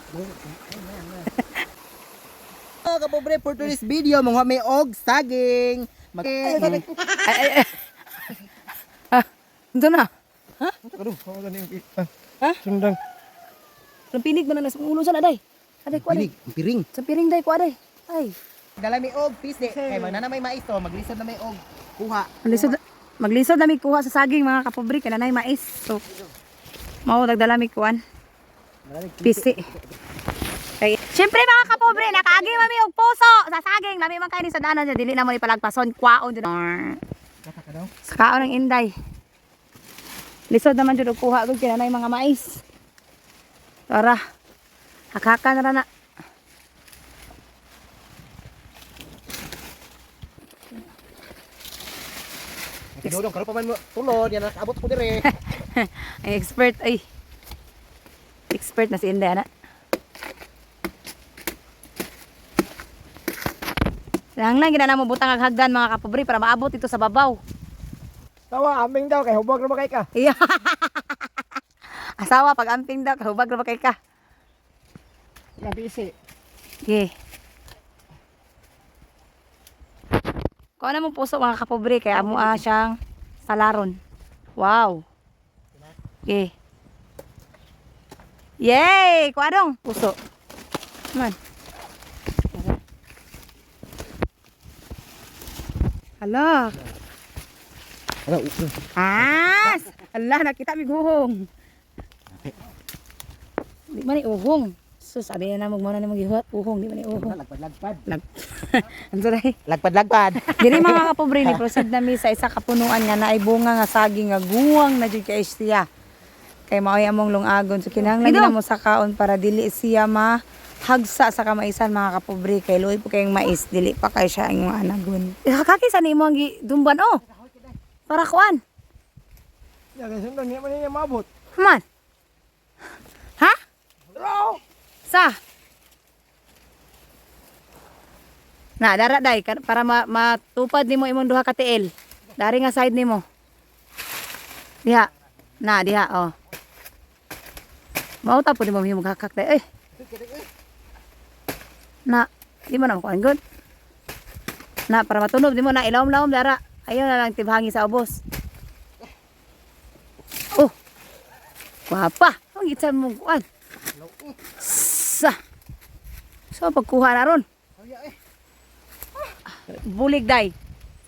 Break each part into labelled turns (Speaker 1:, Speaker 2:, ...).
Speaker 1: Mga kapobre, for today's video, mga may og saging. Mag
Speaker 2: Ay, ay, ay. Ah, ito na.
Speaker 3: Ha? Sundang.
Speaker 2: Ang pinig man na nasa ulo sa aday. Aday ko aday.
Speaker 1: Pinig, ang piring.
Speaker 2: Sa piring day ko aday. Ay.
Speaker 1: Dala may og pisi. Kay magna na may mais to, maglisod na may og kuha.
Speaker 2: Maglisod, maglisod na mi kuha sa saging, mga kapobre, kay nanay mais. So mao dagdala mi kuan. Pisi. Kay syempre, mga kapobre, nakaagi mami og puso sa saging. Lami man kay ni sa danan niya, dili na mo ni palagpason kwaon jud. Sa kaon ng inday. Lisod naman jud og kuha gud kay nanay mga mais. Tara. Hakaka na ra na.
Speaker 1: Tinudong karon pa man mo tulod, yan nakaabot ko dire.
Speaker 2: Ay, expert ay. Expert na si Inday ana. Lang lang gina mo butang ang hagdan, mga kapobre, para maabot ito sa babaw.
Speaker 3: Tawa, aming daw kay hubag ra ba kay ka?
Speaker 2: Iya. Asawa pag amping daw kahubag ra ba kay ka.
Speaker 3: Nabisi.
Speaker 2: Okay. Kuha na mong puso, mga kapobre, kaya amo siyang salaron. Wow. Okay. Yay! Kuha dong puso. Man. Hala.
Speaker 1: Ano?
Speaker 2: As! Ala, nakita mi guhong. Di man ni uhong. Sus, abi na mo muna ni mo gihuat uhong, di man ni uhong.
Speaker 1: Lagpad-lagpad.
Speaker 2: Lag. Ang saray.
Speaker 1: Lagpad-lagpad.
Speaker 2: Diri, mga kapobre, ni proceed nami sa isa ka punuan nga naay bunga nga saging nga guwang na jud kay siya. Kay maoy among lungagon. So kinahanglan gid mo sa kaon para dili siya ma hagsa sa kamaisan, mga kapobre, kay luoy po kayong mais, dili pa kay siya ang mga anagon. Kaki sa nimo ang gidumban oh. Para kuan.
Speaker 3: Ya kay sundang niya man niya maabot.
Speaker 2: Man. Ha?
Speaker 3: Bro.
Speaker 2: Sa. Na dara day para matupad nimo imong duha ka tiil. Dari nga side nimo. Diha. Na diha oh. Mao ta po nimo himog hakak day. Ay. Na, di mo na makuan gud. Na para matunob nimo na ilawom-lawom dara. Ayaw na lang tibhangi sa ubos. Oh. Gwapa. Ang gitsan mo kuan. Sa. So pagkuha na ron. Bulig day.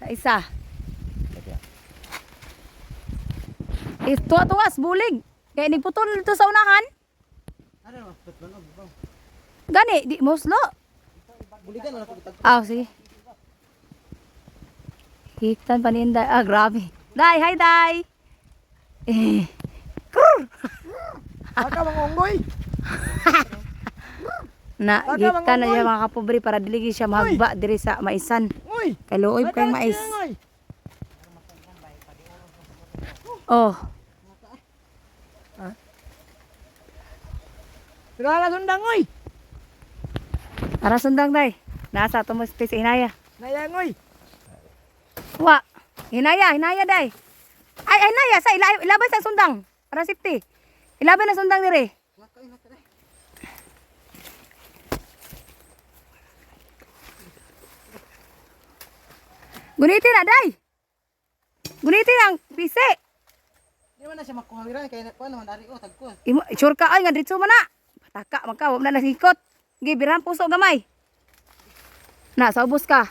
Speaker 2: Sa isa. Eh, tuwa-tuwas, bulig. Kaya nagputol dito sa unahan. Gani, di mo slow.
Speaker 1: Buligan na ko.
Speaker 2: Ah, sige. Hiktan pa ni Inday. Ah, grabe. Day, hi, Day. Eh. Krrr.
Speaker 3: Baka mangunggoy.
Speaker 2: Na,
Speaker 3: Baka
Speaker 2: giktan na
Speaker 3: mangungoy.
Speaker 2: siya, mga kapobre, para dili siya mahagba diri sa maisan.
Speaker 3: Uy.
Speaker 2: Kay luoy pa kayong mais.
Speaker 3: Ngoy.
Speaker 2: Oh,
Speaker 3: Pero ala sundang oy.
Speaker 2: Tara sundang day. Nasa ato mo space hinaya.
Speaker 3: Nayangoy.
Speaker 2: Wa. Hinaya, hinaya day. Ay, ay hinaya sa ilabay sa sundang. Para safety. Ilabay na sundang dire. Gunitin na day. Gunitin ang pisi.
Speaker 1: Di man na siya makuha wira kay kuan naman ari oh tagkon.
Speaker 2: Imo, sure ka ay nga diretso man na. Pataka man ka, wa man na nasikot. Gi birahan puso gamay. Na sa ubos ka.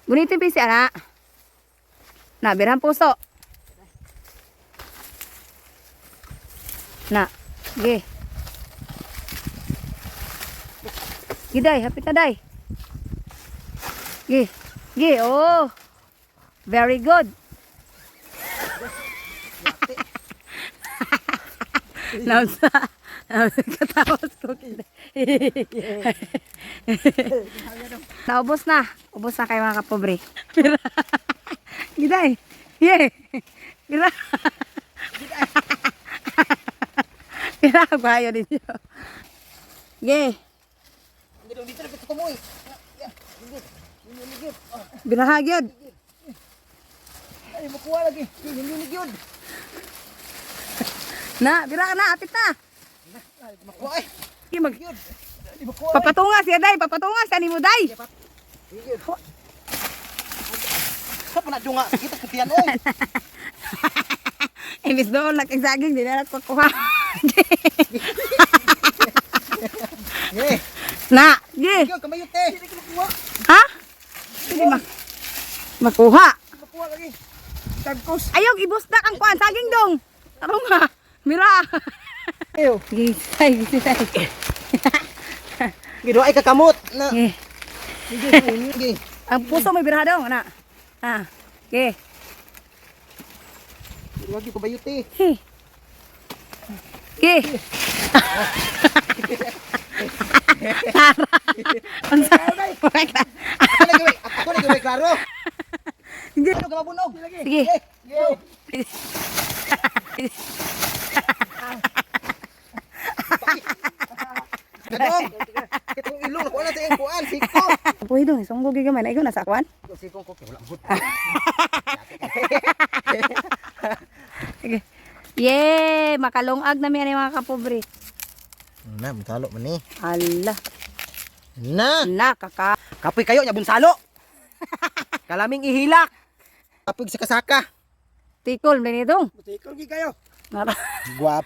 Speaker 2: Gunitin pisi ana. Na birahan puso. Na. Gi. Gi day, hapit na day. Gi. Gi, oh. Very good. Nausa. Nausa katawas ko. Naubos na. Ubos na kayo, mga kapobre. Pira. Giday. Yeah. Pira. Pira. Bayo ninyo. Ge.
Speaker 1: Dito na pito mo.
Speaker 2: Biraha gyud.
Speaker 1: Ay makuha lagi. Yun yun yun.
Speaker 2: Na, bira na, apit na.
Speaker 1: Makuha ay.
Speaker 2: Sige, papatunga siya, day. Papatunga siya ni mo, day.
Speaker 1: Sa pa na dunga, kita ko tiyan oy.
Speaker 2: Imbis doon, laki saging, di na kuha.
Speaker 1: Eh,
Speaker 2: Na, gi.
Speaker 1: gyud kamayo te.
Speaker 2: Ha? Sige, makuha.
Speaker 3: Makuha lagi. Tagkos.
Speaker 2: Ayaw, ibusdak ang kuan. Saging dong. Tarong ha. Mira.
Speaker 3: Ew.
Speaker 2: Sige, say, say.
Speaker 1: Gido ay kakamot na.
Speaker 2: Sige.
Speaker 1: Sige, sige.
Speaker 2: Ang puso may biraha dong, ana. Ah. Okay.
Speaker 1: Wag ko bayot te.
Speaker 2: Hey. Okay. Tara. Unsa?
Speaker 1: Ako na gawin, ako na gawin klaro.
Speaker 2: Sige.
Speaker 1: Ano ka mabunog?
Speaker 2: Sige.
Speaker 1: Eh, go. Kadong. Itong ilong nakuha na sa iyang kuan, siko.
Speaker 2: Puhi dong, isunggo gyud gamay na ikaw nasa kuan.
Speaker 1: Sikong ko kay wala gud.
Speaker 2: Sige. Yay, makalungag na mi ani mga kapobre.
Speaker 1: Na, mutalo man ni.
Speaker 2: Ala,
Speaker 1: Na.
Speaker 2: na kaka.
Speaker 1: Kapoy kayo nya bunsalo. Kalaming ihilak. Kapoy sa kasaka.
Speaker 2: Tikol man ni dong.
Speaker 3: Mutikol gi kayo.
Speaker 2: Nara.
Speaker 1: Guwap.